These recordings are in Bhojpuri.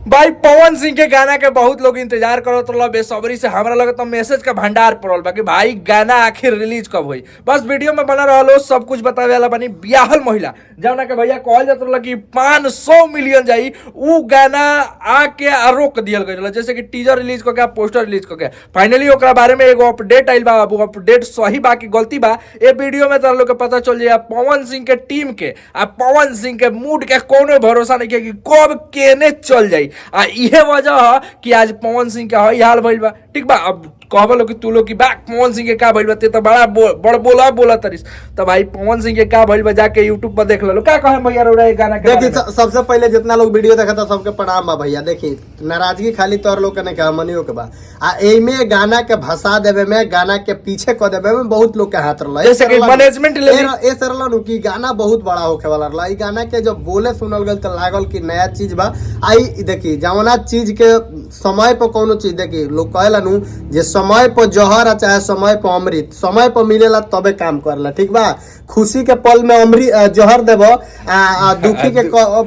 भाई पवन सिंह के गाना के बहुत लोग इंतजार करत रहल बेसब्री से। हमरा लगत मैसेज का भंडार पड़ल बा कि भाई गाना आखिर रिलीज कब होई। बस वीडियो में बना रहल सब कुछ बतावे वाला बनी। ब्याहल महिला जौना के भैया कहल जात रहल कि 500 मिलियन जाई, उ गाना आके आ रोक दियल गइल रहल, जैसे कि टीजर रिलीज क के, पोस्टर रिलीज क के। फाइनली ओकरा बारे में एगो अपडेट आइल बा। अब अपडेट सही बा कि गलती बा ए वीडियो में तो लोग के पता चल जाए। पवन सिंह के टीम के आ पवन सिंह के मूड के कोनो भरोसा नहीं के कि कब केने चल जाई। आ इहे वजह ह कि आज पवन सिंह के हई हाल भइल बा। ठीक बा, अब कहबो लोग कि तू लोग की बा पवन सिंह के का भइल बा, ते तो बड़ा बड़ बोला बोला तरिस। तो भाई पवन सिंह के का भइल बा जाके यूट्यूब पर देख लो। का कहे भैया रौरा ए गाना के देखी बारे में? सबसे पहले जितना लोग वीडियो देखा था सबके प्रणाम बा भैया। देखी नाराजगी खाली तोर लोग के नहीं के मनियो के बा। आ एमे गाना के भसा देवे में, गाना के पीछे क देवे में बहुत लोग के हाथ रहला। जैसे कि मैनेजमेंट ले ए सरला नु कि गाना बहुत बड़ा होखे वाला रहला। ई गाना के जब बोले सुनल गल त लागल कि नया चीज बा। आई देखी जवना चीज के समय पर कोनो चीज देखी लोग कहेला नु जे समय पर जहर आ चाहे समय पर अमृत, समय पर मिलेला तबे काम करेला। ठीक बा, खुशी के पल में अमृत जहर देबो आ दुखी के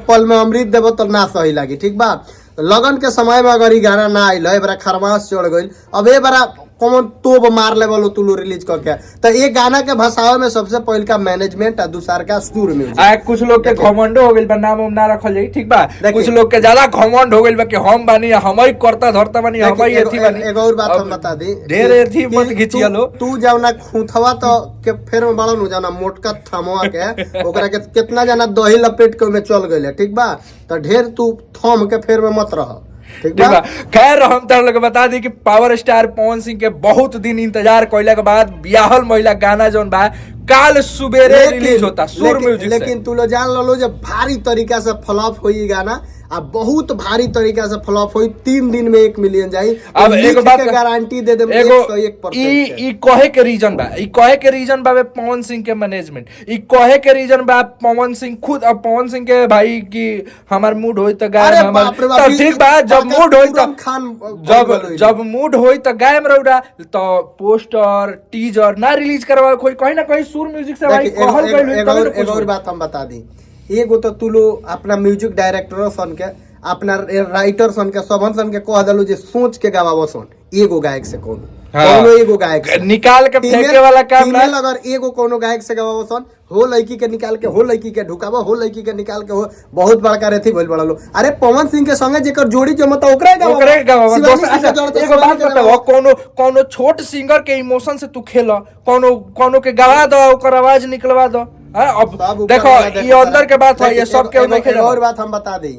पल में अमृत देबो तो ना सही लागी। ठीक बा, लगन के समय में अगर ई गाना ना आइल, ए बरा खरमास चढ़ गइल, अब ए बरा कौन तोब मार ले बोलो तुलू रिलीज करके, तो ये गाना के भसावे में सबसे पहिल का मैनेजमेंट आ दूसर का सुर म्यूजिक। आ कुछ लोग के घमंडो हो गइल बा, नाम उम ना रखल जाई। ठीक बा, देखी। कुछ लोग के ज्यादा घमंड हो गइल बा कि हम बानी, हम ही करता धरता बानी, हम ही एगो एथी बानी। एगो और बात अब हम बता दी, ढेर एथी मत कि घिचिया लो। तू जाओ ना खूथवा तो के फेर में बड़ा नु जाना मोटका थमवा के ओकरा के कितना जाना दही लपेट के ओमे चल गइल है। ठीक बा, तो ढेर तू थम के फेर में मत रह। ठीक ठीक बा, बा। खैर हम तो लोग के बता दी कि पावर स्टार पवन सिंह के बहुत दिन इंतजार कइला के बाद ब्याहल महिला गाना जोन बा काल सुबेरे रिलीज होता सुर म्यूजिक से। लेकिन तू लोग जान लो जब भारी तरीका से फ्लॉप होई गाना, आ बहुत भारी तरीका से फ्लॉप होई, 3 दिन में 1 मिलियन जाई। अब एगो बात गारंटी they them एगो 101%। ई ई कहे के रीजन बा, ई कहे के रीजन बा पवन सिंह के मैनेजमेंट, ई कहे के रीजन बा पवन सिंह खुद। अब पवन सिंह के भाई की हमार मूड होई त गायब अरे हमार बाप रे बाप, तब ठीक बा, जब बाका मूड होई त पूरम खान जब बोल जब मूड होई त गायब रौरा तो पोस्टर टीजर ना रिलीज करवा कोई कहीं ना कहीं सुर म्यूजिक से भाई देखी, एगो कहल गइल होई एगो तभी और ना कुछ एगो और होई। बात हम बता दी, एगो तो तू लोग अपना म्यूजिक डायरेक्टर सन के, अपना राइटर सन के, सबन सन के कह दलू जे सोच के गवाबो सन एगो गायक से कोनो हाँ। कोनो एगो गायक से। निकाल के फेंके वाला काम ना फीमेल अगर एगो कोनो गायक से गवाबो सन, हो लड़की के निकाल के, हो लड़की के ढुकाबो, हो लड़की के निकाल के, हो बहुत बड़का रेथी भइल बड़ा लो। अरे पवन सिंह के संगे जेकर जोड़ी जमता ओकरे गवाबो, ओकरे गवाबो। शिवानी दोस्त, सिंह के अच्छा, जोड़ तो एगो शिवानी बात के बताओ, गवाबो। कोनो कोनो छोट सिंगर के इमोशन से तू खेल, कोनो कोनो के गवा दो, ओकर आवाज निकलवा दो। हाँ, अब सब ऊपर देखो वाला देखो ये अंदर के बात है, ये देखी, सब के नहीं एगो और बात हम बता दी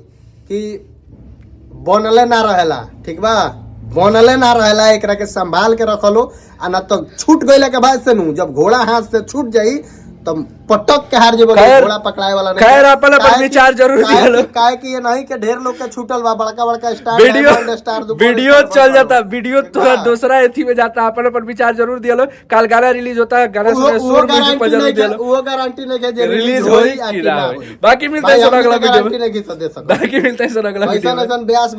कि बनले ना रहेला। ठीक बा, बनले ना रहेला, एकरा के संभाल के रखलो आ ना तो छूट गइला के बाद से नु जब घोड़ा हाथ से छूट जाई तब पटक के हार जेबो, खैर- घोड़ा पकड़ाए वाला नहीं। खैर, अपन अपन काहे कि- विचार जरूर काहे दिया लो। काहे कि ये नहीं के ढेर लोग के छूटल बा, बड़का बड़का स्टार, वीडियो डायमंड स्टार, दुकान वीडियो स्टार चल बनल जाता, बा। वीडियो ठीक थोड़ा बा? दूसरा एथी में जाता। अपन अपन विचार जरूर दिया लो। काल गाना रिलीज होता है, गाना उहो सुने उहो सुर म्यूजिक पर गारंटी जरूर नहीं दिया के लो। उहो गारंटी नहीं के जे रिलीज होई आ कि कि ना ना होई। होई। बाकी मिलते हैं भाई, सर हमनी अगला तो वीडियो गारंटी में। नहीं के दे सकत। बाकी मिलते हैं सर अगला वीडियो ऐसा में। ऐसा ब्यास।